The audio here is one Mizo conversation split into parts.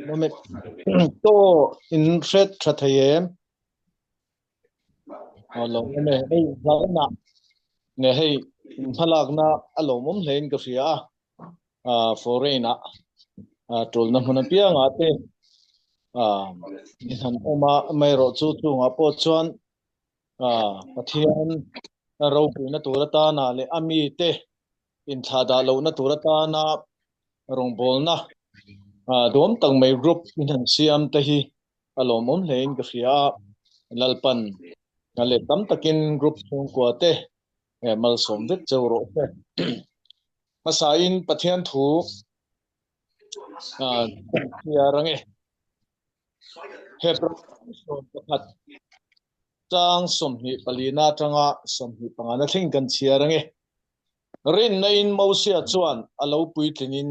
Moment. To in hret tha thei em? Aw lawmawm e. Hei hlauhna nge hei hmalakna a lawmawm hlein ka hria a. Ah foreign ah ah tulna hmun apiangah te ah in han awm a amaherawh chu chungah pawh chuan ah Pathian ropuina tur atana leh a mite inthlahdah lohna tur atana rawngbawlna ah duam tak mai group in han siam te hi a lawmawm hlein ka hria a, Lalpan a let tam takin group chhungkua te malsawm vek cheu rawh se. Hmasain Pathian thu ah kan chhiar ange. Hebrew 11 chang 24 atanga 25 na thleng kan chhiar ange. Rinna in Mosia chuan a lo puitlingin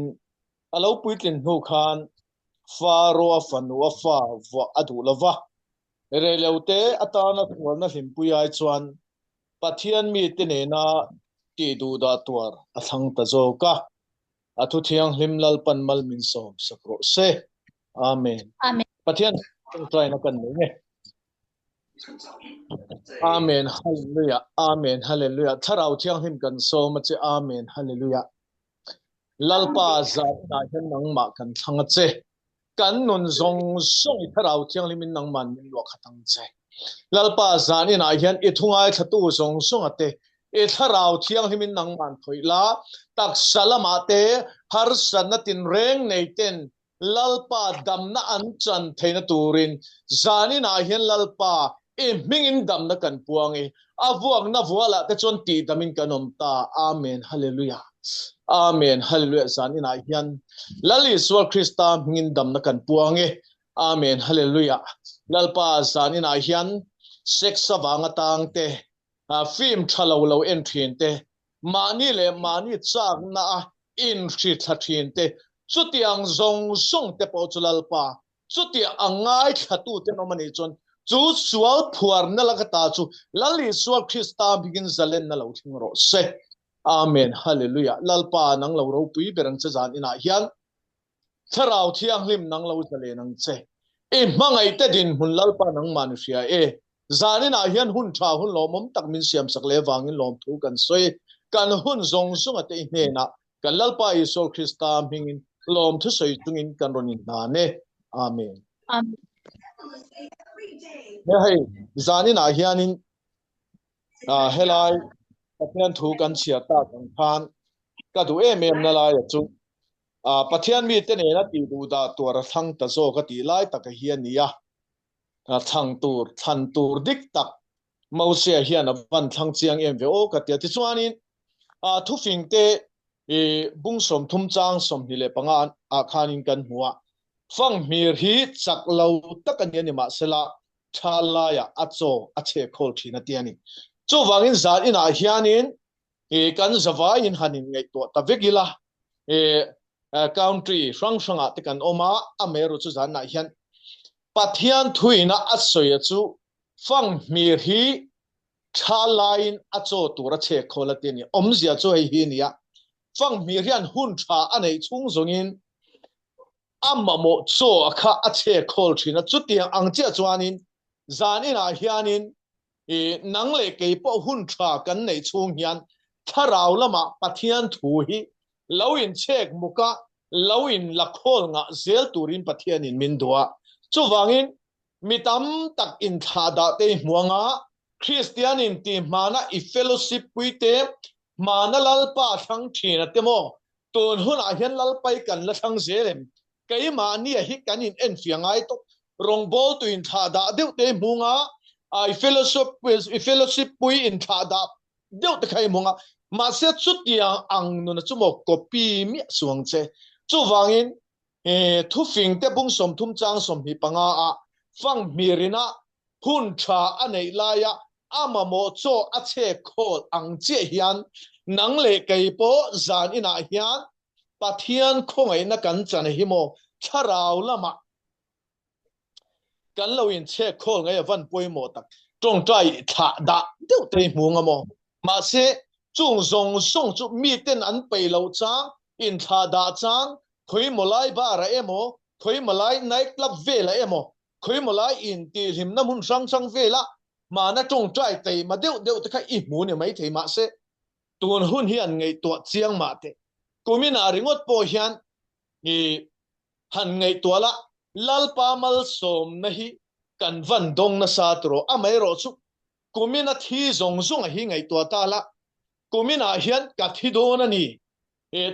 a lo puitlin hnu khan Faro-a fanu a fa vuah a duh lo va, reilote atana sualna hlimpui ai chuan Pathian mite nena tih duhdah tuar a thlang ta zawk a. A thu thianghlim Lalpan mal min sawm sak rawh se. Amen. Amen. Pathian tawngtaina kan nei nge. Amen. Hallelujah. Amen. Hallelujah. Thlarau thianghlim kan sawm a che. Amen. Hallelujah. Lalpa zainah hian nangmah kan thlang a che. Kan nun zawng zawng i Thlarau Thianghlimin nangman min luah khat ang che. Lalpa zaninah hian i thu ngaithlatu zawng zawnga te i Thlarau Thianghlimin nangman khawih la, taksa lamah te harsatna tinreng nei ten Lalpa damna an chan theihna turin zaninah hian Lalpa i hmingin damna kan puang i, a vuakna vualah te chuan tihdamin kan awm ta. Amen Hallelujah. Amen Hallelujah zaninah hian Lal Isua Krista hmingin damna kan puang i. Amen Hallelujah. Lalpa zaninah hian sex avanga tang te, film tha lo lo en thin te, mahni leh mahni chakna a inhri thla thin te, chutiang zawng zawng te pawh chu Lalpa, chutiang a ngaithla tu ten awm a nih chuan chu sual phuarna laka ta chu Lal Isua Krista hmingin zalenna lo thleng rawh se. Amen. Hallelujah. Lalpa nang lo ropui ber ang che zan inah hian Thlarau Thianghlim nang lo zalen ang che. I hmangaihte dinhmun Lalpa nangmah ni hria e. Zaninah hian hun tha hun lawmawm tak min siamsak leh vangin lawmthu kan sawi. Kan hun zawng zawnga te i hnenah kan Lalpa Isua Krista hmingin lawmthu sawi chungin kan rawn inhnan e. Amen. Amen. He hei zaninah hianin helai Pathian thu kan chhiar tak ang khan ka duh em em na laia chu Pathian mite nena tih duh dah tur a thlang ta zawk a tih lai taka hi a ni a. Thlang tur, thlan tur dik tak Mosia hian a van thlang chiang em ve aw ka ti a. Tichuanin thufing te bung 30 chang 25 ah khanin kan hmu a. Fanghmir hi chak lo tak a ni a ni mahsela tha laiah a chaw a chhe khawl thin a ti a ni. Chuvangin zan inah hianin kan zavaiin han inngaihtuah ta vek ila country hrang hrangah te kan awm a, amaherawh chu zanah hian Pathian thuina a sawi a chu fanghmir hi tha laiin a chaw tur a chhek khawl a ti a ni. Awmzia chu hei hi a ni a, fanghmir hian hun tha a neih chhung zawngin a mamawh chaw a kha a chhek khawl thin a, chutiang ang chiah chuanin zan inah hianin I nang leh kei pawh hun tha kan neih chhung hian thlarau lamah Pathian thu hi lo inchhek muk a, lo in la khawl ngah zel turin Pathianin min duh a. Chuvangin mi tam tak inthlahdah te i hmu anga, Kristianin tih hmana i fellowship pui te, hmana Lalpa thlang thin a te maw? Tun hunah hian Lalpai kan la thlang zel em? Keimahnia hi kan in enfiah ngai tawp. Rawngbawltu inthlahdah deuh te i hmung a, i fellowship i fellowship pui inthlahdah deuh te kha i hmung a. Mahse chutiang ang nuna chu maw copy miah suh ang che. Chuvangin thufing te bung 30 chang 25 ah fanghmirina hun tha a neih laia a mamawh chaw a chhek khawl ang chiah hian nang leh kei pawh zan inah hian Pathian khawngaihna kan chan hi maw thlarau lamah kan lo inchhek khawl ngai a van pawimawh tak. Tawngtai thlah dah deuh te hi hmu anga maw? Mahse chung zawng zawng chu miten an peih loh chang, inthlah dah chang. Khawi maw lai bar ah emaw, khawi maw lai night club vel ah emaw, khawi maw lai intihhlimna hmun hrang hrang vel ah hmana tawngtai taima deuh deuh te kha i hmu ni maithei mahse tun hun hi an ngaihtuah chiang mah teh. Kumin ah ringawt pawh hian i han ngaihtuah la, Lalpa malsawmna hi kan van dawng nasa tawh amaherawhchu kumin a thi zawng zawng a hi ngaihtuah ta la, kumin ah hian ka thi dawn a ni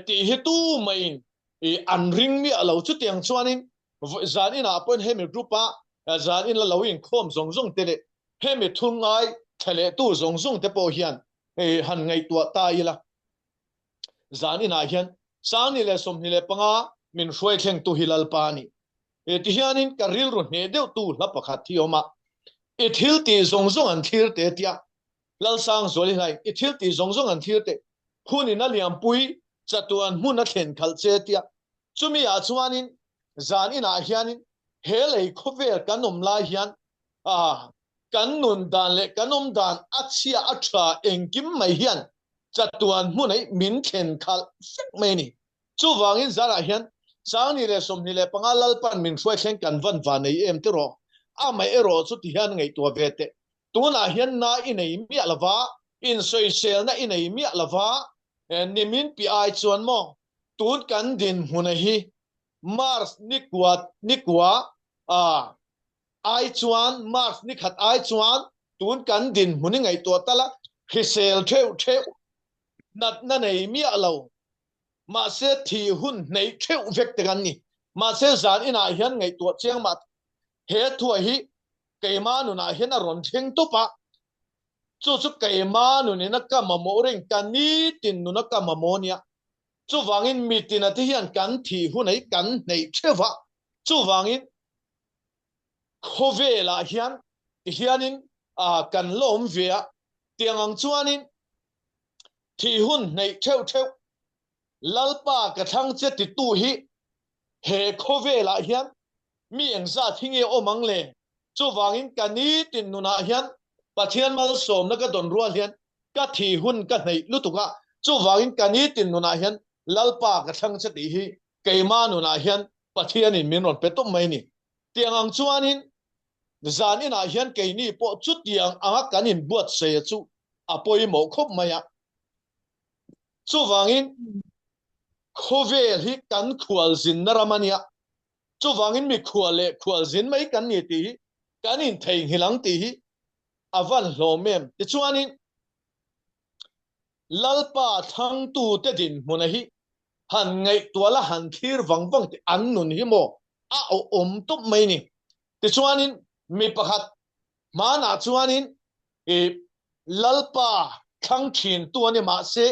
tih hi tu maiin an ring miah lo. Chutiang chuanin zan inah pawhin hemi group a zan in la lo inkhawm zawng zawng te leh hemi thu ngai thla leh tu zawng zawng te pawh hian han ngaihtuah ta ila. Zan inah hian 2025 min hruai thlengtu hi Lalpa a ni. Tihianin ka rilru hneh deuhtu hla pakhat hi a awm a, I thil tih zawng zawng an thlir te tia Lalsangzuali hlain i thil tih zawng zawng an thlir teh, hunin a liampui chatuan hmun a thlen khalh che tia. Chumi ah chuanin zan inah hianin he lei khawvel kan awm lai hian ah kan nun dan leh kan awm dan a chhia a tha engkim mai hian chatuan hmun aih min thlen khalh vek mai a ni. Chuvangin zanah hian 2025 Lalpan min hruai thleng kan van va nei em tiraw? Amaherawh chu ti hian ngaihtuah ve teh. Tunah hian na i nei miah lova, insawiselna i nei miah lova, nimin piah ai chuan maw tun kan dinhmuna hi March nikua nikua ai chuan March nikhat ai chuan tun kan dinhmun i ngaihtuah tal a, hrisel theuh theuh, natna nei miah lo, mahse thih hun hneih theuh vek te kan ni. Mahse zan inah hian ngaihtuah chiang mah he thuah hi keima nunah hian a rawn thleng tawp a, chu chu keima nunin a ka mamawh reng, ka nitin nuna ka mamawh nia. Chuvangin mitina te hian kan thih hunah hi kan hneih theuh a, chuvangin khawvelah hian tihianin kan la awm ve a, tiang ang chuanin thih hun hneih theuh theuh Lalpa ka thlang che titu hi he khawvelah hian mi engzat hi nge awm ang le? Chuvangin ka nitin nunah hian Pathian malsawmna ka dawn rual hian ka thih hun ka hneih lutuk a, chuvangin ka nitin nunah hian Lalpa ka thlang che tih hi keima nunah hian Pathianin min rawn pe tawp mai a ni. Tiang ang chuanin zan inah hian keini pawh chutiang anga kan inbuatsaia chu a pawimawh khawp mai a. Chuvangin khawvel hi kan khualzinna ram a nia, chuvangin mikhual leh khualzin mai kan ni tih hi kan intheihnghilh ang tih hi a van hlawm em. Tichuanin Lalpa thlangtute dinhmuna hi han ngaihtuah la han thlir vang vang tih an nun hi maw a awm tawp mai ni. Tichuanin mi pakhat Hmanah chuanin i Lalpa thlang thintu a ni mahse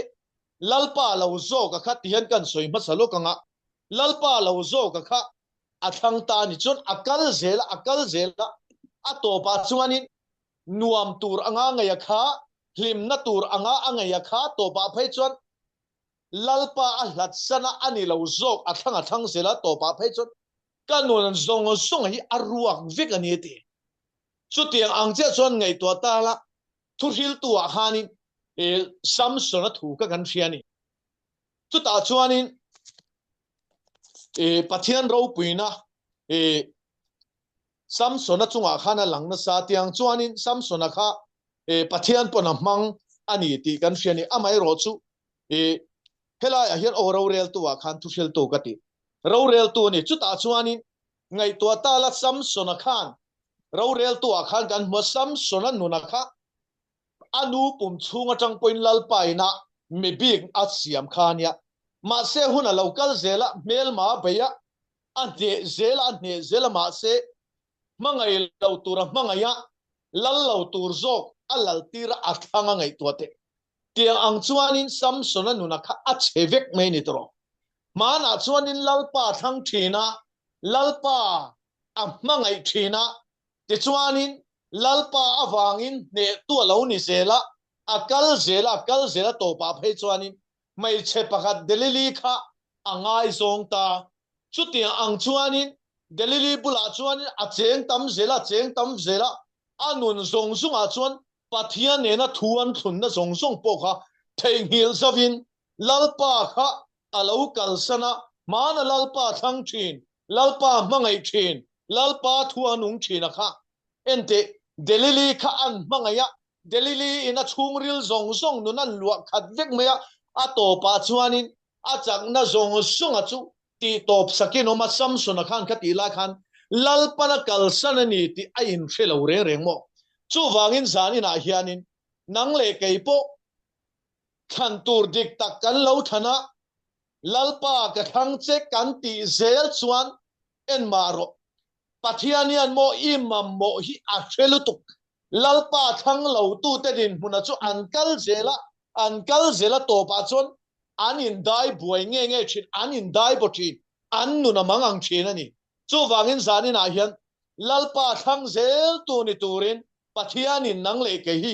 Lalpa lo zawka kha ti hian kan sawi hmasa lawk ang a, Lalpa lo zawka kha a thlang ta a ni chuan a kal zel a, a kal zel a, a tawpah chuanin nuam tur anga ngaih a kha, hlimna tur anga a ngaih a kha tawpah phei chuan Lalpa a hlat sana a ni lo zawk a thlang a thlang zel a, tawpah phei chuan ka nun zawng zawng hi a ruak vek a ni a ti. Chutiang ang chiah chuan ngaihtuah ta la, thuhriltu ah khanin Samson-a thu kha kan hria a ni. Chutah chuanin Pathian ropuina Samson-a chungah khan a lang nasa. Tiang chuanin Samson-a kha Pathian pawn a hmang a ni tih kan hria a ni. Amaherawh chu helaiah hian aw roreltu ah khan thuhriltu ka ti. Roreltu a ni. Chutah chuanin Ngaihtuah ta la Samsona khan roreltu ah khan kan hmu a, Samsona nuna kha a nu pum chhung atang pawhin Lalpa ina mi bik a siam kha a nia. Mahse hun a lo kal zel a, hmelma a bei a, a hneh zel a, a hneh zel a, mahse hmangaih lo tur a hmangaih a, lal lo tur zawk a lal tir a, a thlang a ngaihtuah teh. Tiang ang chuanin Samsona nuna kha a chhe vek mai ni tawh. Hmanah chuanin Lalpa a thlang thin a, Lalpa a hmangaih thin a, tichuanin Lalpa avangin hnehtu a lo ni zel a, a kal zel a, a kal zel a tawpah phei chuanin hmeichhe pakhat Delili kha a ngaizawng ta. Chutiang ang chuanin Delili bulah chuanin a cheng tam zel a, a cheng tam zel a, a nun zawng zawngah chuan Pathian nena thu an thlunna zawng zawng pawh kha theihnghilh zovin Lalpa kha a lo kalsan a. Hmana Lalpa thlang thin, Lalpa hmangaih thin, Lalpa thu a nung thin a kha. Enteh, Delili kha an hmangaih a, Delili in a chhungril zawng zawng nun an luah khat vek mai a, a tawpah chuanin a chakna zawng zawnga chu tih tawp sakin awm a, Samsona khan kha tih lai khan Lalpan a kalsan a ni tih a inhre lo reng reng maw? Chuvangin zan inah hianin nang leh kei pawh thlan tur dik tak kan lo thlan a, Lalpa ka thlang che kan tih zel chuan en mah rawh. Pathian hian maw i mamawh hi a hre lutuk. Lalpa thlang lo tute dinhmuna chu an kal zel a, an kal zel a tawpah chuan an indai buai nge nge thin, an indai baw thin, an nun a mang ang thin a ni. Chuvangin zaninah hian Lalpa thlang zel tu ni turin Pathianin nang leh kei hi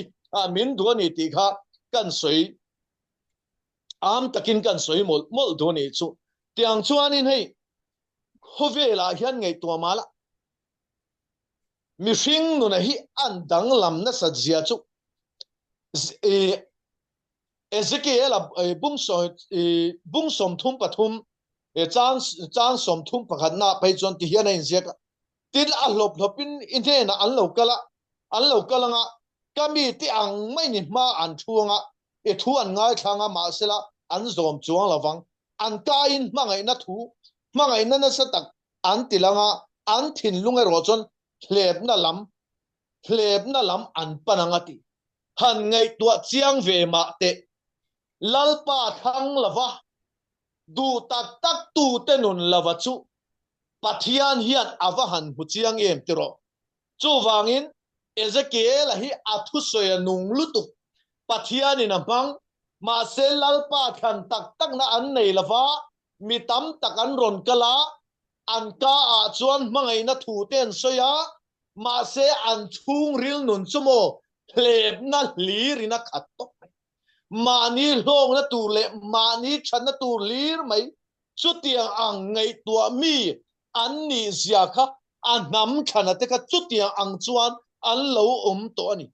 min duh a ni tih kha kan sawi am takin kan sawi mawlh mawlh duh a nih chu. Tiang chuanin hei khawvelah hian ngaihtuah mah la, mihring nuna hi an danglam nasat zia chu Ezekiel a bung 33 chang chang 31 na phei chuan ti hian a inziak a. Tin a hlawp hlawpin i hnenah an lo kal a, an lo kal anga ka mi te ang mai ni hma an thu anga i thu an ngaithlang a, mahsela an zawm chuang lo vang. An kaiin hmangaihna thu, hmangaihna nasa tak an ti lang a, an thinlung erawh chuan hlepna lam, hlepna lam an pan ang a ti. Han ngaihtuah chiang ve mah teh. Lalpa thlang lova, duh tak tak tute nun lova chu Pathian hian a va han hmu chiang em tiraw? Chuvangin Ezekiela hi a thusawi a nung lutuk. Pathianin a hmang, mahse Lalpa thlan tak takna an nei lova, mi tam tak an rawn kal a, an ka ah chuan hmangaihna thu te an sawi a, mahse an chhungril nun chu maw hlepna hlirin a khat tawp mai. Mahni hlawkna tur leh mahni thatna tur hlir mai chutiang ang ngaihtuah mi an nih zia kha a hnam thlana te kha chutiang ang chuan an lo awm tawh a ni.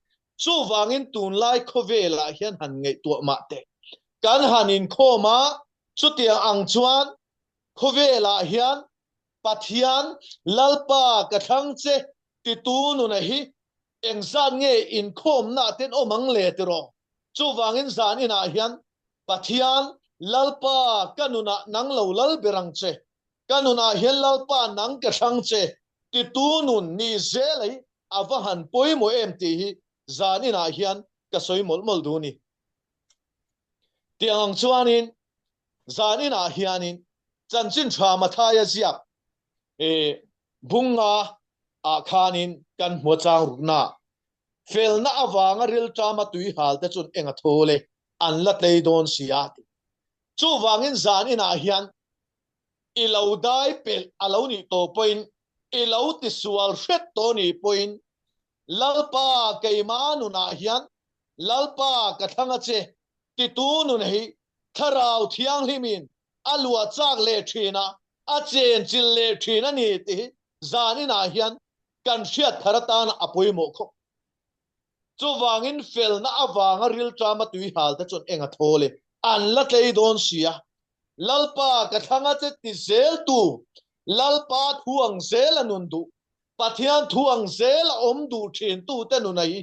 Chuvangin tunlai khawvelah hian han ngaihtuah mah teh. Kan han inkhawm a, chutiang ang chuan khawvelah hian Pathian Lalpa ka thlang che titu nuna hi engzat nge inkhawmna ten awm ang le tiraw? Chuvangin zan inah hian Pathian Lalpa ka nunah nang lo lal ber ang che, ka nunah hian Lalpa nang ka thlang che titu nun ni zel hi a va han pawimawh em tih hi zan inah hian ka sawi mawlh mawlh duh a ni. Tiang ang chuanin zan inah hianin chanchin tha Mathaia ziak bunga ah khanin kan hmu chang rukna felna avanga rilṭama tuihal te chuan eng a thawl e an la tlei dawn si a ti. Chuvangin zan inah hian i lo dai pelh a lo nih tawh pawhin i lo tisual hret tawh nih pawhin Lalpa keimah nunah hian Lalpa ka thlang a che titu nun hi Thlarau Thianghlimin a luah chak leh thin a, a chenchilh leh thin a ni tih hi zan inah hian kan hriat thar atana a pawimawh khawp. Chuvangin felna avanga rilṭama tuihal te chuan eng a thawl e, an la tlei dawn si a. Lalpa ka thlang a che ti zel tu, Lalpa thu ang zel a nun duh, Pathian thu ang zel a awm duh thin tu te nuna hi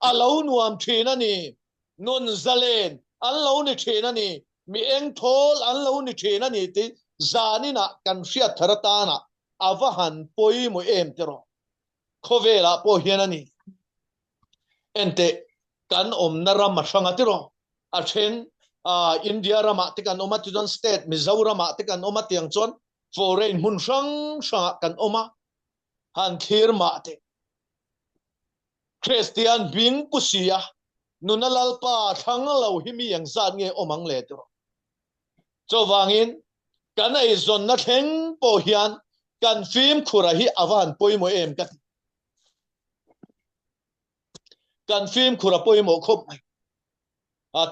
a lo nuam thin a ni. Nun zalen an lo ni thin a ni, mi eng thawl an lo ni thin a ni tih zaninah kan hriat thar atana a va han pawimawh em tiraw? Khawvelah pawh hian a ni. Enteh, kan awmna ram a hrang a tiraw? A then India ramah te kan awm a, tichuan state Mizoramah te kan awm a, tiang chuan foreign hmun hrang hrangah kan awm a, han thlir mah teh. Kristian hming pu si a, nuna Lalpa thlang lo hi mi engzat nge awm ang le tiraw? Chuvangin kan eizawnna thleng pawh hian kan fimkhura hi a va han pawimawh em ka ti. Kan fimkhur a pawimawh khawp mai.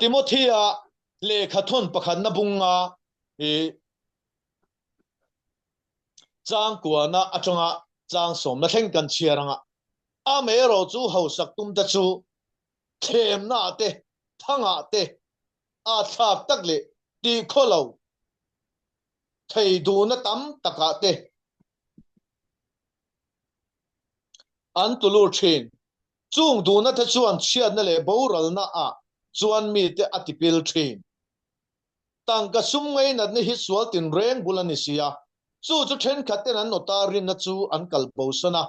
Timothy-a lehkha thawn pakhatna bunga i changkuana atanga chang sawmna thleng kan chhiar anga amaherawh chu hausak tumte chu thlemna te thangah te a thlak tak leh tih khaw lo. Thei duhna tam takah te an tlu lut thin. Chung duhna te chuan chhiatna leh boralna ah chuan mite a tipil thin. Tangka sum ngainatna hi sual tinreng bul a ni si a, chu chu thenkhat ten an awta rinna chu an kal bosan a,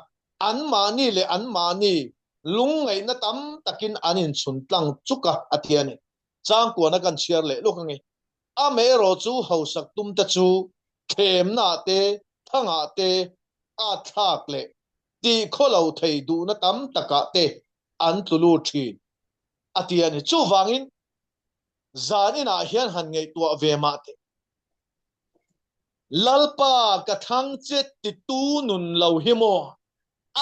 anmahni leh anmahni lungngaihna tam takin an inchhun tlang chuk a, a ti a ni. Changkuana kan chhiar leh lawk ange. Amaherawh chu hausak tumte chu thlemnaah te, thangah te, at thlak leh tihkhaw lo thei duhna tam takah te an tlu lut thin, a ti a ni. Chuvangin zan inah hian han ngaihtuah ve mah teh. Lalpa ka thlang che titu nun lo hi maw?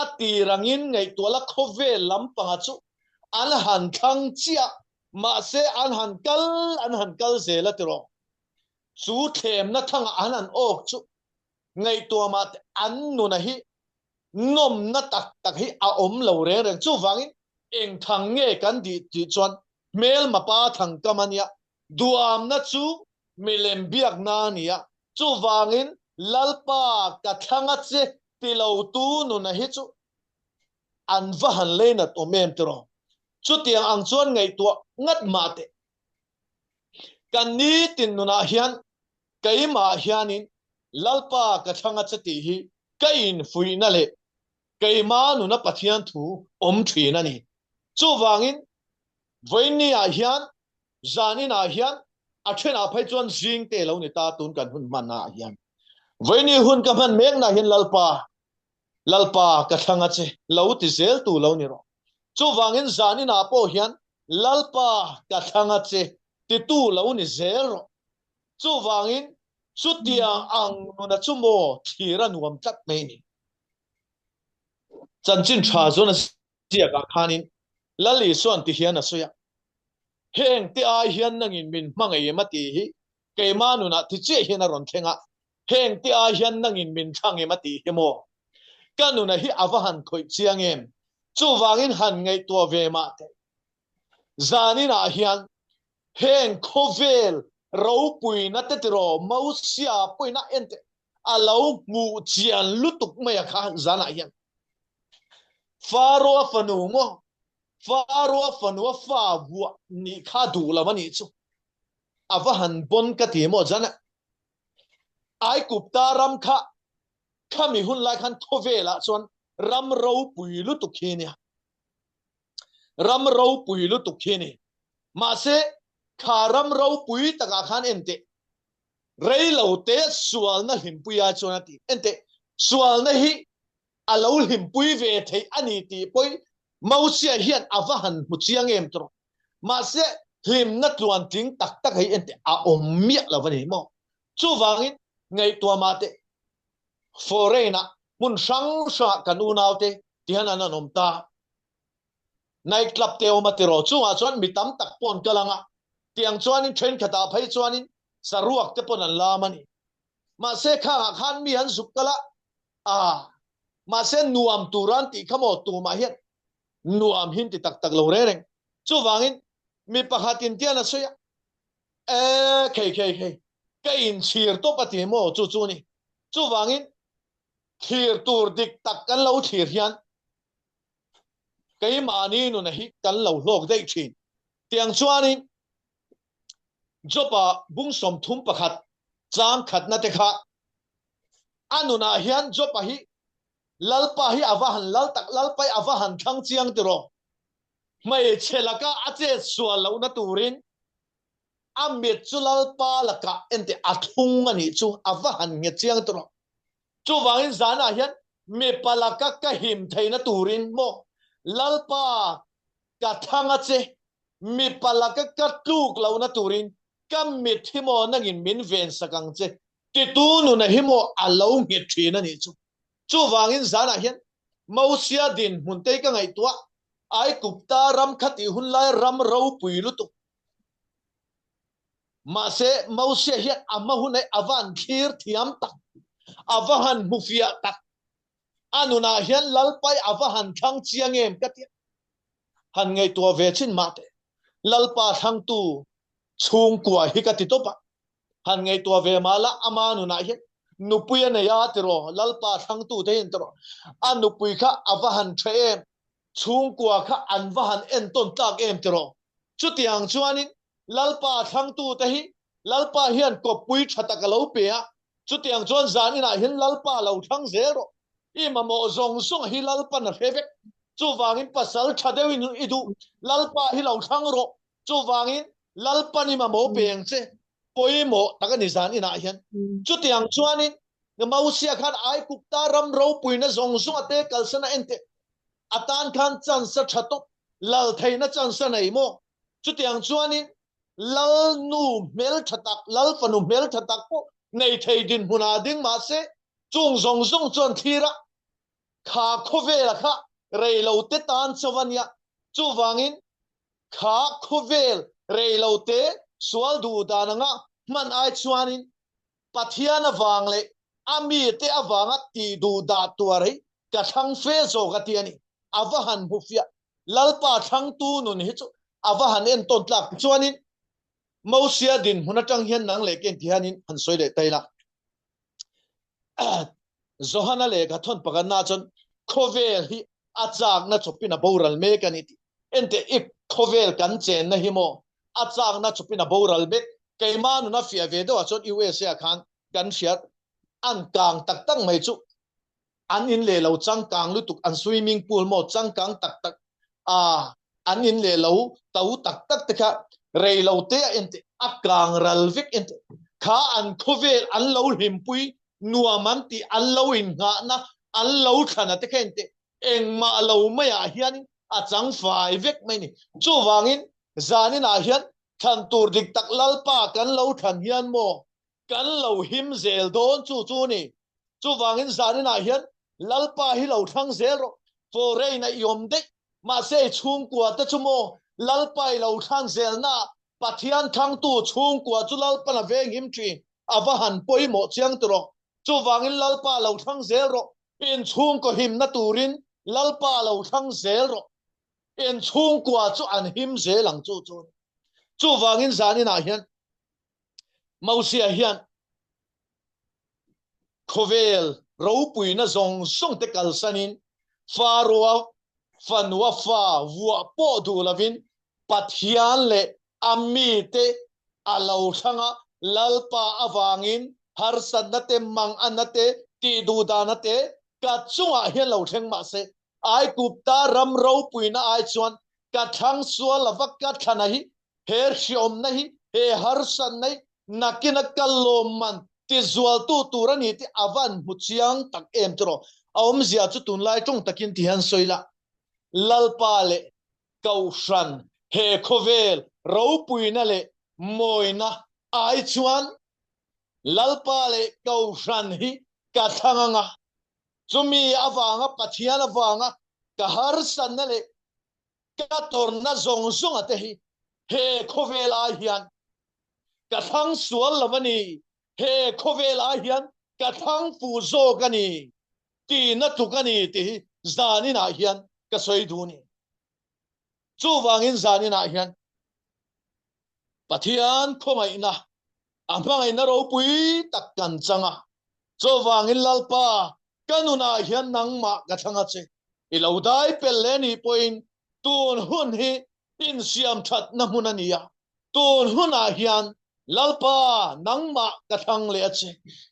A tir angin ngaihtuah la khawvel lampanga chu an han thlang chiah mahse an han kal an han kal zel a tiraw? Chu thlemna thangah an han awk chu ngaihtuah mah teh an nuna hi nawmna tak tak hi a awm lo reng reng. Chuvangin eng thang nge kan dih tih chuan hmelma pa thangkam a nia, duamna chu milem biakna a nia. Chuvangin Lalpa ka thlang a che ti lo tu nuna hi chu an va han leinat awm em tiraw? Chutiang ang chuan ngaihtuah ngat mah teh. Kan nitin nunah hian keimah hianin Lalpa ka thlang a che tih hi ka infuihna leh keima nuna Pathian thu awm thin a ni. Chuvangin vawiinniah hian zaninah hian a thenah phei chuan zing te lo ni ta tun kan hun hmannaah hian. Vawiinni hun ka hman meknaah hian Lalpa, Lalpa ka thlang a che, lo ti zel tu lo ni rawh. Chuvangin zaninah pawh hian Lalpa ka thlang a che titu lo ni zel rawh. Chuvangin chutiang ang nuna chu maw thlir a nuam tlat mai ni. Chanchin tha zawn a ziakah khanin Lal Isuan ti hian a sawi a, Heng te ai hian nangin min hmangaih em a tih hi keima nunah ti chiah hian a rawn thleng a, heng te ai hian nangin min thlang em a tih hi maw? Ka nuna hi a va han khawih chiang em? Chuvangin han ngaihtuah ve mah teh. Zaninah hian heng khawvel ropuina te tiraw Mosia pawhin a en teh a lo hmuh chian lutuk mai a kha zanah hian Faro-a fanu maw Faro-a fanu a fa vuah nih kha duh lo a nih chu a va han bon ka ti maw zan Aigupta ram kha khami hun lai khan khawvelah chuan ram ropui lutuk hi nia ram ropui lutuk hi ni mahse kha ram ropui takah khan en teh Rei lo te sualna hlimpui ai chuan a ti. Enteh, sualna hi a lo hlimpui ve theih a ni tih pawh Mosia hian a va han hmu chiang em tawh. Mahse, hlimna tluantling tak tak hei enteh a awm miah lo a ni maw? Chuvangin, ngaihtuah mah teh, foreign-ah hmun hrang hrangah kan unaute tihian an an awm ta. Night club te awm a tiraw chungah chuan mi tam tak pawh an kal ang a, tiang chuanin thenkhatah phei chuanin saruak te pawn an lam a ni. Mahse khangah khan mi an zuk kal a, aa mahse nuam tura an tih kha maw tumah hian nuam hin ti tak tak lo reng reng. Chuvangin mi pakhatin tian a sawi a, e khei khei khei ka inchhir tawp a ti maw chu chu ni. Chuvangin thlir tur dik tak kan lo thlir hian keimahni nuna hi kan lo hlawk daih thin. Tiang chuanin Job-a bung 31 chang khatna te kha a nunah hian Job-a hi Lalpa hi a va han lal tak, Lalpa hi a va han thlang chiang tiraw. Hmeichhe laka a chet sual lohna turin a mit chu Lalpa lakah enteh a thlung a nih chu a va han nghet chiang tiraw. Chuvangin zanah hian mipa laka ka him theihna turin maw Lalpa ka thlang a che, mipa laka ka tluk lohna turin ka mit hi maw nangin min ven sak ang che titu nuna hi maw a lo nghet thin a nih chu. Chuvangin zanah hian Mosia dinhmun te hi ka ngaihtuah, Aigupta ram kha tih hun lai ram ropui lutuk. Mahse, Mosia hian a hma hun hi a va han thlir thiam tak, a va han hmu fiah tak. A nunah hian Lalpai a va han thlang chiang em ka ti a. Han ngaihtuah ve chin mah teh. Lalpa thlangtu chhungkua hi ka ti tawp a. Han ngaihtuah ve mah la, ama nunah hian nupui a nei a tiraw, Lalpa thlangtute hian tiraw, a nupui kha a va han tha em, chhungkua kha an va han entawn tlak em tiraw. Chutiang chuanin Lalpa thlangtute hi Lalpa hian kawppui tha tak a lo pe a, chutiang chuan zan inah hian Lalpa lo thlang zel rawh. I mamawh zawng zawng hi Lalpan a hre vek. Chuvangin pasal tha deuhin i duh, Lalpa hi lo thlang rawh. Chuvangin Lalpan i mamawh pe ang che, pawimawh tak a ni zan inah hian. Chutiang chuanin Mosia khan Aigupta ram ropuina zawng zawng a te kalsan a en teh. A tan khan chance a tha tawp, lal theihna chance a nei maw? Chutiang chuanin lal nu hmel tha tak, lal fanu hmel tha tak pawh nei thei dinhmunah ding mah se, chung zawng zawng chuan thlir a, kha khawvela kha rei lo te tan chauh a nia. Chuvangin Kha khawvel reilote sual duh dan anga hman ai chuanin Pathian avang leh a mite avanga tih duh dah tuar hi ka thlang fe zawk a ti a ni. A va han hmu fiah. Lalpa thlangtu nun hi chu a va han entawn tlak. Chuanin Mosia dinhmun atang hian nang leh ken ti hianin han sawi leh ta ila. Johana lehkha thawn pakhatna chuan khawvel hi a chakna chawpin a boral mek a ni tih. Enteh i khawvel kan chenna hi maw a chakna chawpin a boral mek. Keimah nuna fiah ve deuhah chuan USA ah khan kan hriat an kang tak tak mai chu an in leh lo changkang lutuk an swimming pool maw changkang tak tak a an in leh lo to tak tak te kha rei lo te a en te a kang ral vek en te kha an khawvel an lo hlimpui nuam an tih an lo in nghahna an lo thlana te kha en te engmah lo maiah hian a chang fai vek mai ni chuvangin zaninah hian thlan tur dik tak Lalpa kan lo thlan hian maw kan lo him zel dawn chu chu ni. Chuvangin zaninah hian Lalpa hi lo thlang zel rawh. Foreign a i awm daih. Mahse i chhungkua te chu maw Lalpa i lo thlan zelna Pathian thlangtu chhungkua chu Lalpan a veng him thin. A va han pawimawh chiang ti rawh. Chuvangin Lalpa lo thlang zel rawh. In chhungkaw himna turin Lalpa lo thlang zel rawh. In chhungkua chu an him zel ang chu chu ni. Chuvangin zaninah hian Mosia hian khawvel ropuina zawng zawng te kalsanin Faroa fanua fa vuah pawh duh lovin Pathian leh a mite a lo thlang a, Lalpa avangin harsatna te, manganna te, tihduhdahna te ka chungah hian lo thleng mah se, Aigupta ram ropuina ai chuan ka thlang sual lova ka thlana hi He hriawmna hi he harsatna hi nakina ka lawmman tizualtu tur a ni tih a van hmu chiang tak em chu rawh. A awmzia chu tunlai tawng takin ti hian sawi la, Lalpa leh Kohhran he khawvel ropuina leh mawina ai chuan Lalpa leh Kohhran hi ka thlang anga, chumi avanga Pathian avanga ka harsatna leh Ka tawrhna zawng zawnga te hi he khawvel ai hian ka thlang sual lo a ni, he khawvel ai hian ka thlang fuh zawk a ni tihna tluk a ni tih hi zaninah hian ka sawi duh a ni. Chuvangin zaninah hian Pathian khawngaihna, a hmangaihna ropui tak kan chang a, chuvangin Lalpa ka nunah hian nangmah ka thlang a che, i lo dai pel leh nih pawhin tun hun hi insiam thatna hmun a ni a, tun hunah hian Lalpa nangmah ka thlang leh a che,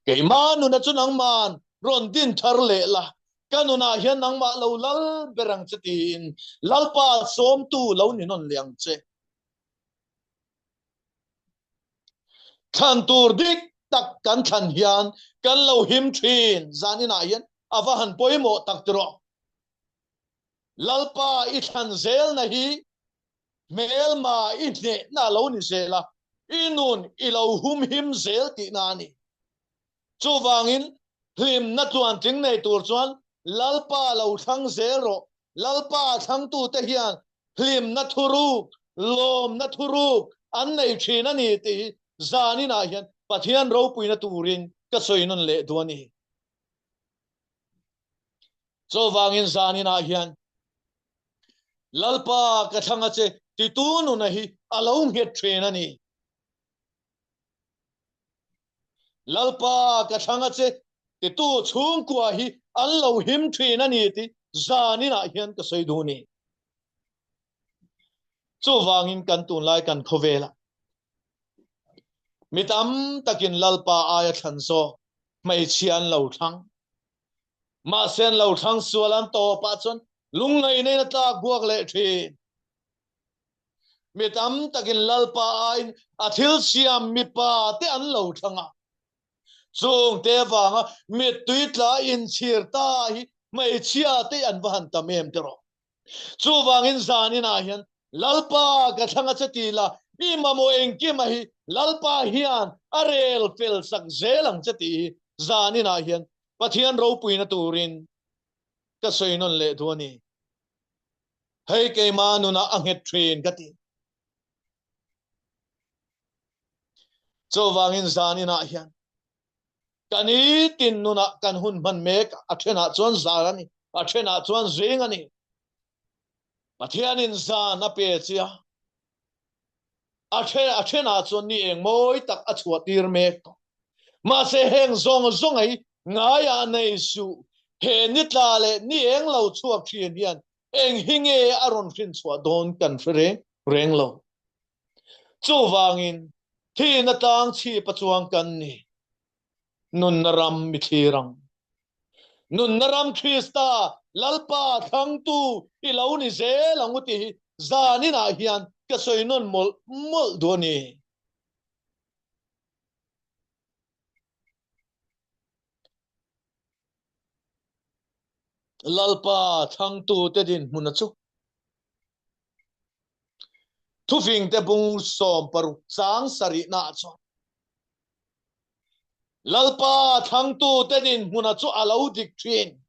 keimah nuna chu nangman rawn din thar leh la, ka nunah hian nangmah lo lal ber ang che tiin Lalpa sawmtu lo ni nawn leh ang che. Thlan tur dik tak kan thlan hian kan lo him thin zan inah hian a va han pawimawh tak tiraw. Lalpa i thlan zelna hi hmelma i hnehna a lo ni zel a, i nun i lo humhim zel tihna a ni. Chuvangin hlimna tluantling nei tur chuan Lalpa lo thlang zel rawh. Lalpa thlangtute hian hlimna thuruk, lawmna thuruk an nei thin a ni tih hi zaninah hian Pathian ropuina turin ka sawi nawn leh duh a ni. Chuvangin zaninah hian Lalpa ka thlang a che titu nuna hi a lo nghet thin a ni. Lalpa ka thlang a che titu chhungkua hi an lo him thin a ni tih zaninah hian ka sawi duh ni. Chuvangin kan tunlai kan khawvelah mi tam takin Lalpa aia thlan zawk hmeichhia an lo thlang. Mahse an lo thlang sual an tawpah chuan lungngaihna in a tlak buak leh thin. Mi tam takin Lalpa aiin a thil siam mipa te an lo thlang a. Chungte vanga mittui tla inchhir ta hi hmeichhia te an va han tam em tiraw. Chuvangin zaninah hian Lalpa ka thlang a che ti la, i mamawh engkima hi Lalpa hian a rel fel sak zel ang che tih hi zaninah hian Pathian ropuina turin ka sawi nawn leh duh a ni. Hei keimah nunah a nghet thin ka ti. Chuvangin zaninah hian Kan i tin nunah kan hun hman mek a thenah chuan zan a ni, a thenah chuan zing a ni. Pathianin zan a pe chia, a then a thenah chuan ni eng mawi tak a chhuah tir mek tawh. Mahse heng zawng zawng hi ngaiah nei suh, he ni tla leh ni eng lo chhuak thin hian eng hi nge a rawn hrin chhuah dawn kan hre reng reng lo. Chuvangin, thihna tlang chhip a chuang kan ni. Nunna ram mi thlir ang. Nunna ram Krista Lalpa thlangtu i lo ni zel ang u tih hi zaninah hian ka sawi nawn mawlh mawlh duh a ni. Lalpa thlangtute dinhmuna chu Thufingte bung 16 chang sarihna ah chuan Lalpa thlangtute dinhmuna chu a lo dik thin.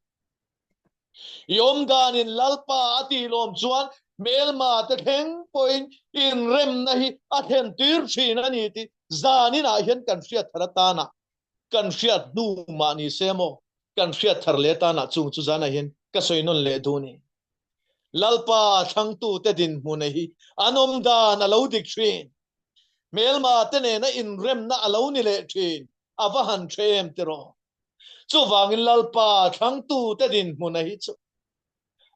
I awmdanin Lalpa a tih lawm chuan hmelma te thleng pawhin inremna hi a thlen tir thin a ni tih zaninah hian kan hriat thar atana kan hriat hnu mah ni se maw kan hriat thar leh atana chung chu zanah hian ka sawi nawn leh duh a ni. Lalpa thlangtute dinhmuna hi an awm dan a lo dik thin. Hmelma te nena inremna a lo ni leh thin. A va han hre em tiraw? Chuvangin Lalpa thlangtute dinhmuna hi chu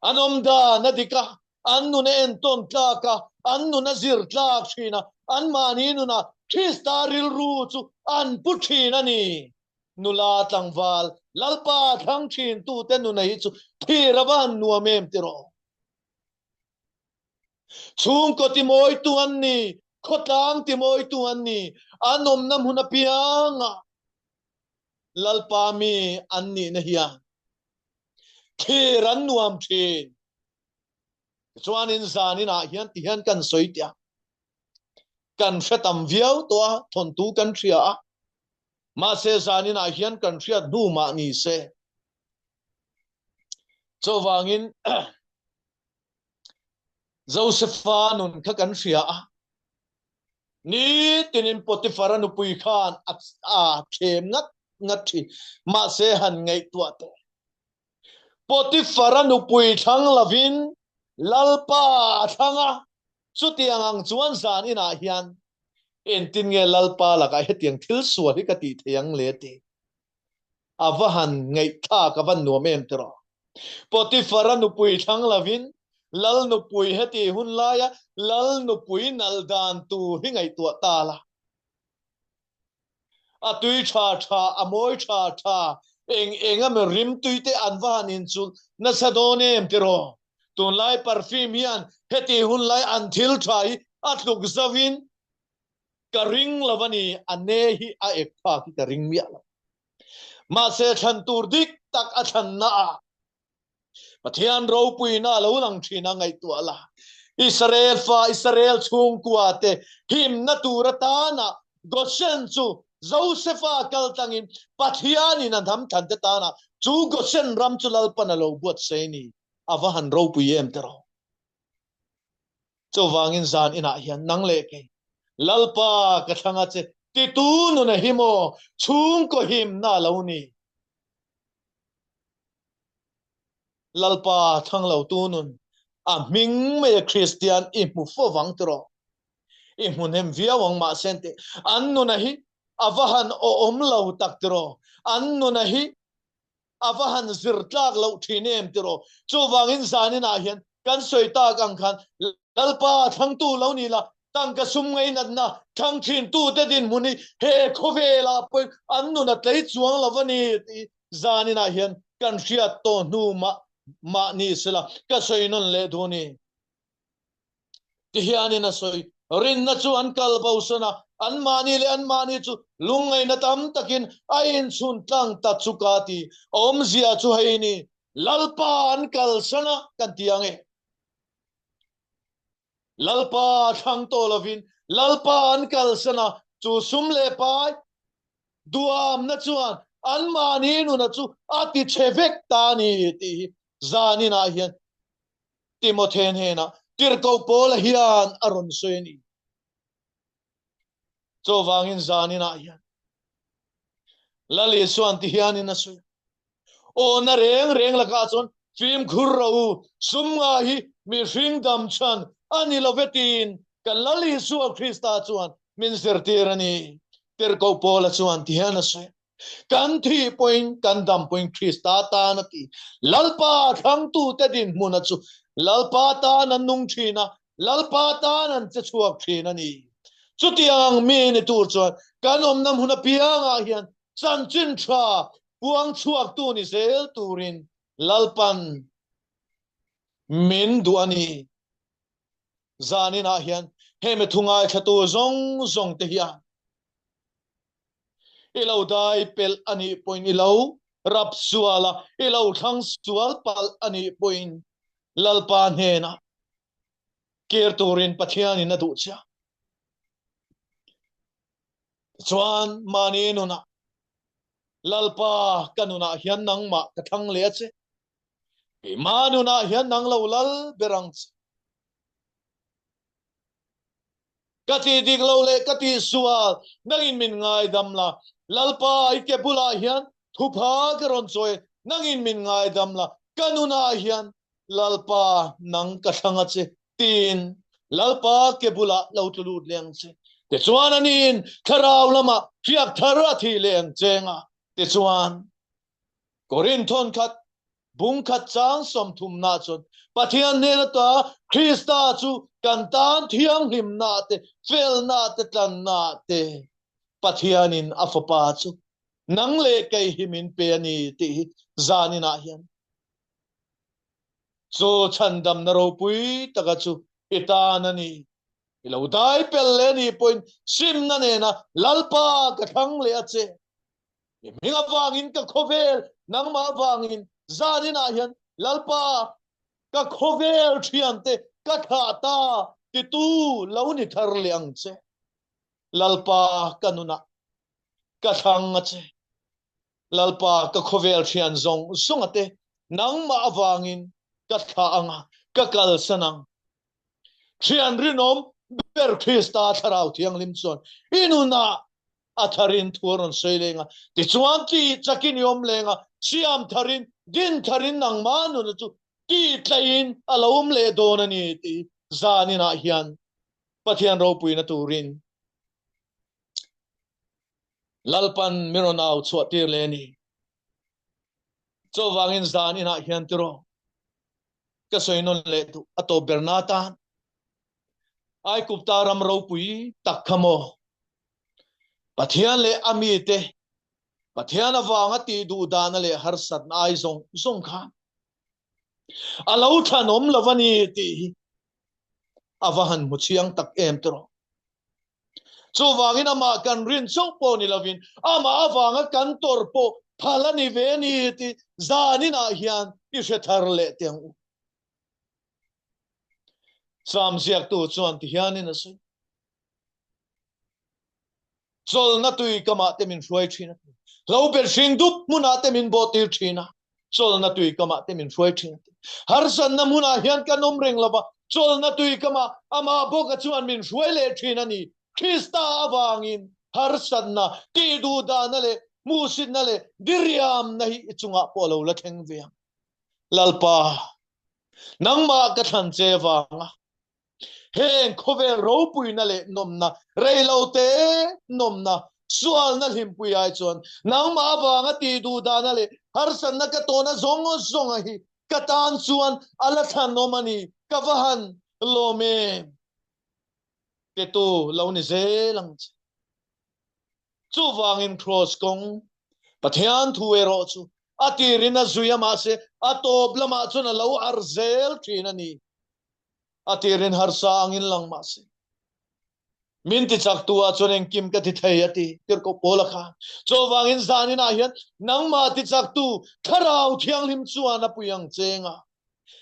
an awm dan a dik a, an nun a entawn tlak a, an nun a zir tlak thin a, anmahni nunah Krista rilru chu an pu thin a ni. Nula tlangval Lalpa thlang thin tute nuna hi chu thlir a van nuam em tiraw? Chhungkaw timawitu an ni, khawtlang timawitu an ni, an awmna hmun apianga Lalpa mi an nihna hian thlir an nuam thin. Tichuanin zaninah hian tihian kan sawi teh a, kan hre tam viau tawh a, thawnthu kan hria a, Mahse zaninah hian kan hriat hnu mah ni se. Chuvangin Josefa nun kha kan hria a. Nitinin Potifara nupui khan a thlem ngat ngat thin. Mahse han ngaihtuah teh. Potifara nupui thlang lovin Lalpa a thlang a. Chutiang ang chuan zan inah hian Engtin nge Lalpa lakah hetiang thil sual hi ka tih thei ang le ti? A va han ngaihthlak a van nuam em tiraw? Potifara nupui thlang lovin Lal nupui heti hun laia Lal nupui nalh dan tur hi ngaihtuah ta la. A tui tha tha, a mawi tha tha, eng eng a mi rimtui te an va han inchulh nasa dawn em tiraw? Tunlai perfume hian heti hun lai an thil tha hi a tluk zauhin ka ring lo a ni, a ne hi a ek phak hi ka ring miah lo. Mahse thlan tur dik tak a thlanna ah Pathian ropuina a lo lang thin a ngaihtuah la. Israel fa Israel chhungkua te himna tur atana Goshen chu Josefa kal tlangin Pathianin a hnam thlan te tana chu Goshen ram chu Lalpan a lo buatsaih ni. A va han ropui em tiraw. Chuvangin zan inah hian nang leh kei Lalpa ka thlang a che titu nun a him aw chhungkaw himna a lo ni. Lalpa thlang lo tu nun a hming mai a Kristian i hmu fo vang tiraw. I hmu hnem viau ang mahse an ti an nuna hi A va han awm lo tak tiraw? An nuna hi a va han zir tlak loh thin em tiraw? Chuvangin zaninah hian kan sawi tak ang khan Lalpa thlangtu lo ni la, tangka sum ngainatna thlang thintute dinhmun hi he khawvelah pawhin an nun a tlei chuang lo a ni tih zaninah hian kan hriat tawh hnu mah mah ni sela ka sawi nawn leh duh a ni. Tihianin a sawi, Rinna chu an kal bosan a, anmahni leh anmahni chu lungngaihna tam takin a inchhun tlang ta chu ka ti. Awmzia chu hei ni, Lalpa an kalsan a kan ti ang e. Lalpa thlang tawh lovin Lalpa an kalsan a, chu sum leh pai duamna chuan anmahni nuna chu a ti chhe vek ta a ni tih hi zaninah hian Timothy hnenah Tirhkoh Paula hian a rawn sawi a ni. Chuvangin zaninah hian Lal Isuan ti hianin a sawi. Aw na reng reng lakah chuan fimkhur rawh u, sum nga hi mihring dam chhan a ni lo ve tiin kan Lal Isua Krista chuan min zirtir a ni. Tirhkoh Paula chuan ti hian a sawi. Kan thih pawhin kan dam pawhin Krista tan a ti. Lalpa thlangtute dinhmuna chu Lalpa tan an nung thin a, Lalpa tan an che chhuak thin a ni. Chutiang mi ni tur chuan kan awmna hmun apiangah hian chanchin tha puang chhuaktu ni zel turin Lalpan min duh a ni. Zaninah hian hemi thu ngaithlatu zawng zawng te hian I lo dai pelh a nih pawhin i lo rap sual a, i lo thlang sual palh a nih pawhin Lalpa hnenah kir turin Pathianin a duh che a. Tichuan, mahni nunah, Lalpa, ka nunah hian nangmah ka thlang leh a che. Keimah nunah hian nang lo lal ber ang che. Ka tih dik lo leh ka tih sual nangin min ngaidam la, Lalpa i ke bulah hian thupha ka rawn chawi, nangin min ngaidam la, ka nunah hian Lalpa nang ka thlang a che tiin Lalpa ke bulah lo tlu lut leh ang che. Tichuan aniin thlarau lamah hriak thar a thih leh ang che nga. Tichuan Korinthon khat bung khat chang 30 chuan Pathian hnen ata Krista chu kan tan thianghlimna te, felna te, tlanna te Pathianin a fapa chu nang leh kei hi min pe a ni tih hi zaninah hian chu chhandamna ropui taka chu i tan a ni. I lo dai pel leh a nih pawhin simna nena Lalpa ka thlang leh a che. I hming avangin ka khawvel, nangmah avangin zaninah hian Lalpa ka khawvel thiante ka thlah ta titu lo ni thar leh ang che. Lalpa ka nunah ka thlang a che. Lalpa ka khawvel thian zawng zawng a te nangmah avangin ka thlah ang a, ka kalsan ang. Thian rinawm ber Krista Thlarau Thianghlim chuan i nunah a tharin thu a rawn sawi leng a, tichuan ti chakin i awm leng a, siam tharin, din tharin nangmah nuna chu ti tlaihin a lo awm leh dawn a ni tih zaninah hian Pathian ropuina turin Lalpan mi rawn au chhuah tir leh a ni. Chuvangin zaninah hian tiraw ka sawi nawn leh duh a tawp ber na tan Aikupta ram ropui tak kha maw Pathian leh a mite Pathian avanga tih duh dana leh harsatna ai zawng zawng khan a lo thlanawm lo a ni tih hi a va han hmu chiang tak em tiraw. Chuvangin amah kan rin chauh pawh ni lovin amah avanga kan tawrh pawh phal a ni ve a ni tih zaninah hian i hre thar leh teh ang u. Sam ziaktu chuan tihianin a sawi. Chawlhna tui kamah te min hruai thin a, hlo bet hring dup hmunah te min bawhtir thin a, chawlhna tui kamah te min hruai thin a. Harsatna hmunah hian kan awm reng lova, chawlhna tui kamah amah bawka chuan min hruai leh thin a ni. Krista avangin harsatna, tihduhdahna leh hmuhsitna leh diriamna hi i chungah pawh a lo la thleng ve ang. Lalpa, nangmah ka thlan che vanga Heng khawvel ropuina leh nawmna, reilote nawmna. Sualna hlimpui ai chuan nangmah avanga tih duh dana leh harsatna ka tawhna zawng zawnga hi ka tan chuan a la thlanawm a ni. Ka va han lawm em! Petu lo ni zel ang che. Chuvangin Kraws kawng Pathian thu erawh chu a tirin a zui a mahse a tawp lamah chuan a lo ar zel thin a ni. A tirin harsa angin lang mahse min ti chak tu ah chuan engkim ka ti thei a ti Tirhkoh Paula khan. Chuvangin zanin ah hian nangmah ti chak tu Thlarau Thianghlim chuan a pui ang cheng a.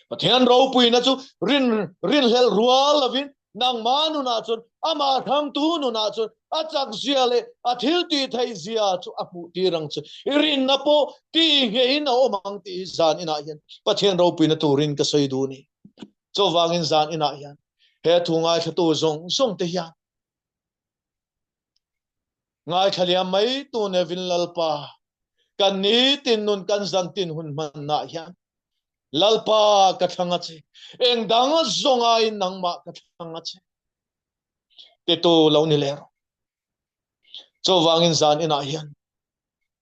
Pathian ropuina chu rin rinhlelh rual lovin nangmah nunah chuan amah hrangtu nunah chuan a chak zia leh a thil tih theih zia chu a hmuh tir ang che. I rinna pawh tih ngeiin a awm ang tih hi zan inah hian Pathian ropuina turin ka sawi duh a ni. Chuvangin zan inah hian he thu ngaithlatu zawng zawng te hian Ngaithla liam mai tu Nevin Lalpa, kan nitin nun kan zantin hun hmanna hian Lalpa ka thlang a che, eng dang zawng aiin nangmah ka thlang a che. Titu lo ni leh rawh. Chuvangin zan inah hian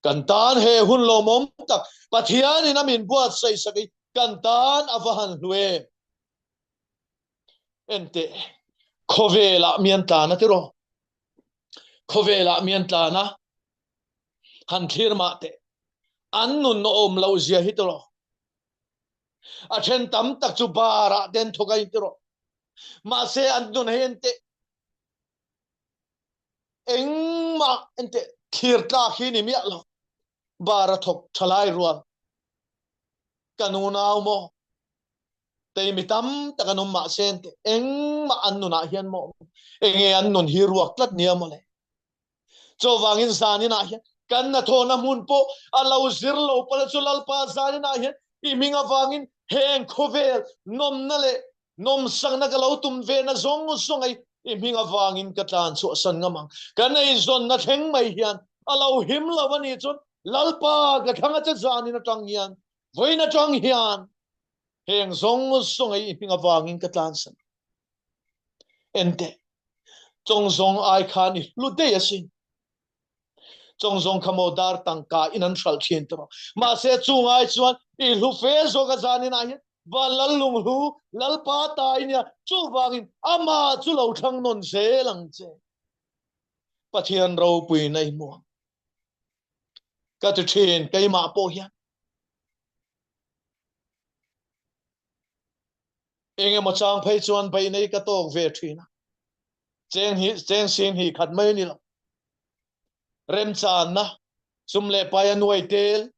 kan tan he hun lawmawm tak Pathianin a min buatsaih sak i kan tan a va han hlu em. Enteh, khawvelah mi an tlan a tiraw? Khawvelah mi an tlan a, han thlir mah teh. An nun a awm loh zia hi tiraw? A then tam tak chu bar ah te an thawk a in tiraw? Mahse an nun hi enteh, engmah enteh thlir tlak hi ni miah lo. Bar a thawk thalai rual. Kan unau maw? Tei mi tam tak an awm mahse an ti engmah an nunah hian maw enge an nun hi ruak tlat nia maw le. Chuvangin zaninah hian kan hnathawhna hmun pawh a lo zir lo pala chu Lalpa zaninah hian i hming avangin heng khawvel nawmna leh nawmsakna ka lo tum ve na zawng zawng ei i hming avangin ka tlan chhuahsan ngam ang. Kan eizawnna thleng mai hian a lo him lo a nih chuan Lalpa ka thlang a che zanin atang hian vawiin atang hian heng zawng zawng ei i hming avangin ka tlansan. Enteh, chawng zawng ai khan i hlu daih asin. Chawng zawng kha maw dar tangka in an hralh thin tawh. Mahse chung ai chuan i hlu fe zawk a zanin ah hian van lal lunghlu lalpa ta i nia chuvangin amah chu lo thlang nawn zel ang che. Pathian ropui na i hmu ang. Ka ti thin keimah pawh hian. Engemaw chang phei chuan beih nei ka tawk ve thin a. Cheng hi cheng sin hi khat mai ni lo. Remchanna sum leh pai a nuai tel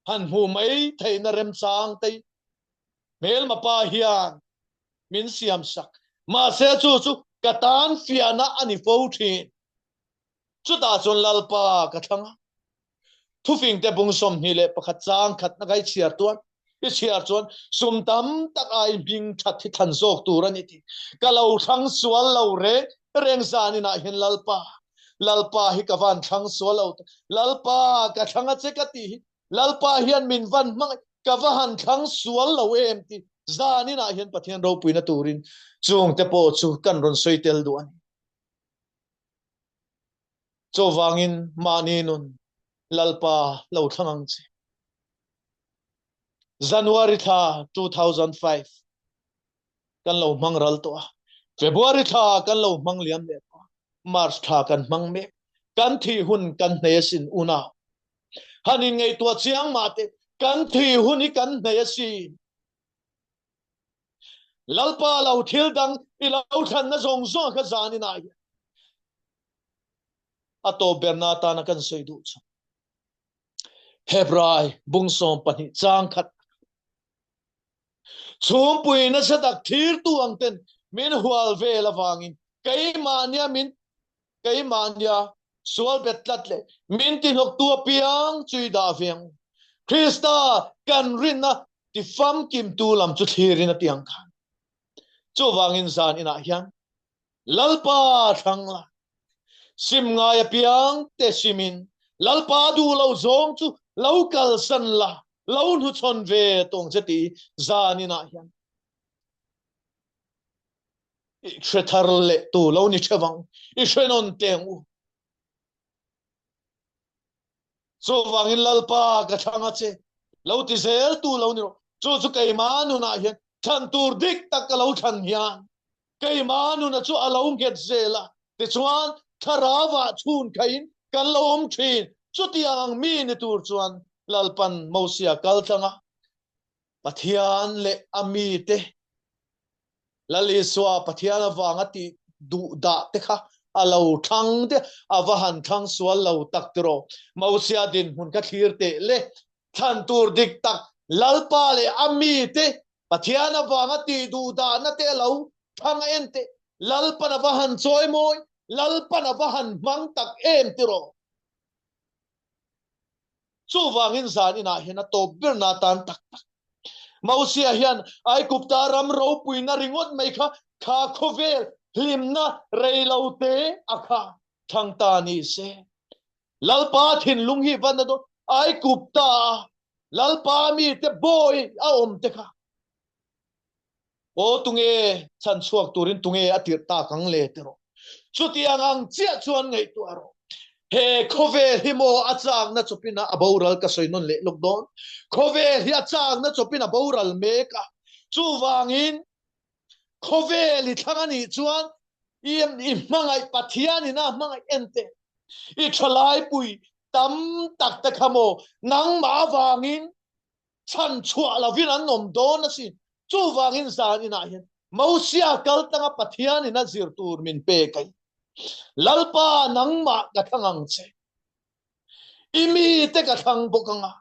han hmu mai theihna remchang te hmelma pa hian min siam sak. Mahse chu chu ka tan fiahna a ni fo thin. Chutah chuan Lalpa ka thlang a. Thufingte bung 21 chang khatna kai chhiar tuan i chhiar chuan sum tam tak ai hming that hi thlan zawk tur a ni ti. Ka lo thlang sual lo reng reng zaninah hian Lalpa, Lalpa hi ka van thlang sual lo ta. Lalpa ka thlang a che ka tih hi Lalpa hian min van hmang ka va han thlang sual lo em ti zaninah hian Pathian ropuina turin chungte pawh chu kan rawn sawi tel duh a ni. Chuvangin mahni nun Lalpa lo thlang ang che. January thla 2005 kan lo hmang ral tawh a. February thla kan lo hmang liam leh tawh a. March thla kan hmang mek. Kan thih hun kan hnei asin unau. Han in ngaihtuah chiang mah teh kan thih hun hi kan hnei asin. Lalpa lo thil dang i lo thlanna zawng zawng kha zanin ah hian a tawp berna atana kan sawi duh chu Hebrai bung 12 chang khat chhumpui nasa tak thirtu ang ten min hual vel avangin keimahnia min keimahnia sual bet tlat leh min ti hnawktu apiang chu i dah ve ang. Krista kan rinna ti famkimtu lam chu thlirin a ti ang khan. Chuvangin zan inah hian Lalpa thlang la, sim ngai apiang te simin Lalpa duh lo zawng chu lo kalsan la, lo hnuchhawn ve tawng che ti zan inah hian i hre thar leh tu lo ni thevang i hre nawn teng u. Chuvangin Lalpa ka thlang a che. Lo ti zel tu lo ni rawh. Chu chu keimah nunah hian thlan tur dik tak ka lo thlan hian keimah nuna chu a lo nghet zel a. Tichuan thlarauah chhun khaiin kan lo awm thin. Chutiang ang mi ni tur chuan Lalpan Mosia kal tlang a, Pathian leh a mite Lal Isua Pathian avanga tih duh dah te kha a lo thlang te a va han thlang sual lo tak tiraw. Mosia dinhmun kha thlir teh le. Thlan tur dik tak Lalpa leh a mite Pathian avanga tih duh dahna te a lo thlang a en teh. Lalpan a va han chawi mawi, Lalpan a va han hmang tak em tiraw. Chuvangin zan inah hian a tawp ber na tan tak tak. Mosia hian Aigupta ram ropuina ringawt mai kha kha khawvel hlimna reilote a kha thlang ta ni se. Lalpa thinlung hi van a dawn Aigupta a Lalpa mite bawi a awm te kha Aw tunge chhan chhuak turin tunge a tirh tak ang le ti rawh. Chutiang ang chiah chuan ngaihtuah rawh. He khawvel hi maw a chakna chawpin a boral ka sawi nawn leh lawk dawn. Khawvel hi a chakna chawpin a boral mek a. Chuvangin khawvel i thlang a nih chuan i i hmangaih Pathian in a hmangaih en teh. I thalaipui tam tak te kha maw nangmah avangin chhan chhuah lovin an awm dawn asin. Chuvangin zan inah hian Mosia kal tanga Pathian in a zir tur min pek a. Lalpa nangmah ka thlang ang che. I mite ka thlang bawk anga.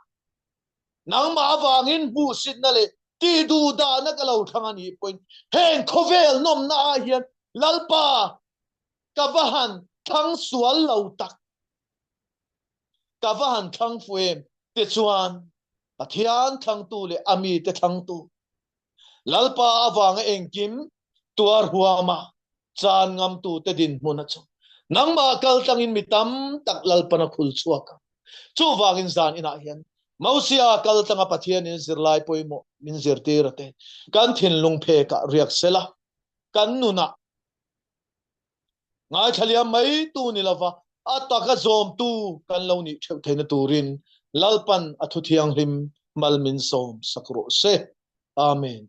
Nangmah avangin hmuhsitna leh tihduhdahna ka lo thlang a nih pawhin heng khawvel nawmna ah hian Lalpa ka va han thlang sual lo tak. Ka va han thlang fu em? Tichuan, Pathian thlangtu leh a mite thlangtu, Lalpa avanga engkim tuar huama chan ngamtute dinhmun a chu nangmah kal tlangin mi tam tak Lalpan a khul chhuak a. Chuvangin zan inah hian Mosia kal tlanga Pathianin zirlai pawimawh min zirtir a te kan thinlung phekah riak sela, kan nunah Ngaithla liam mai tu ni lova a taka zawmtu kan lo nih theuh theihna turin Lalpan a thu thianghlim mal min sawm sak rawh se. Amen.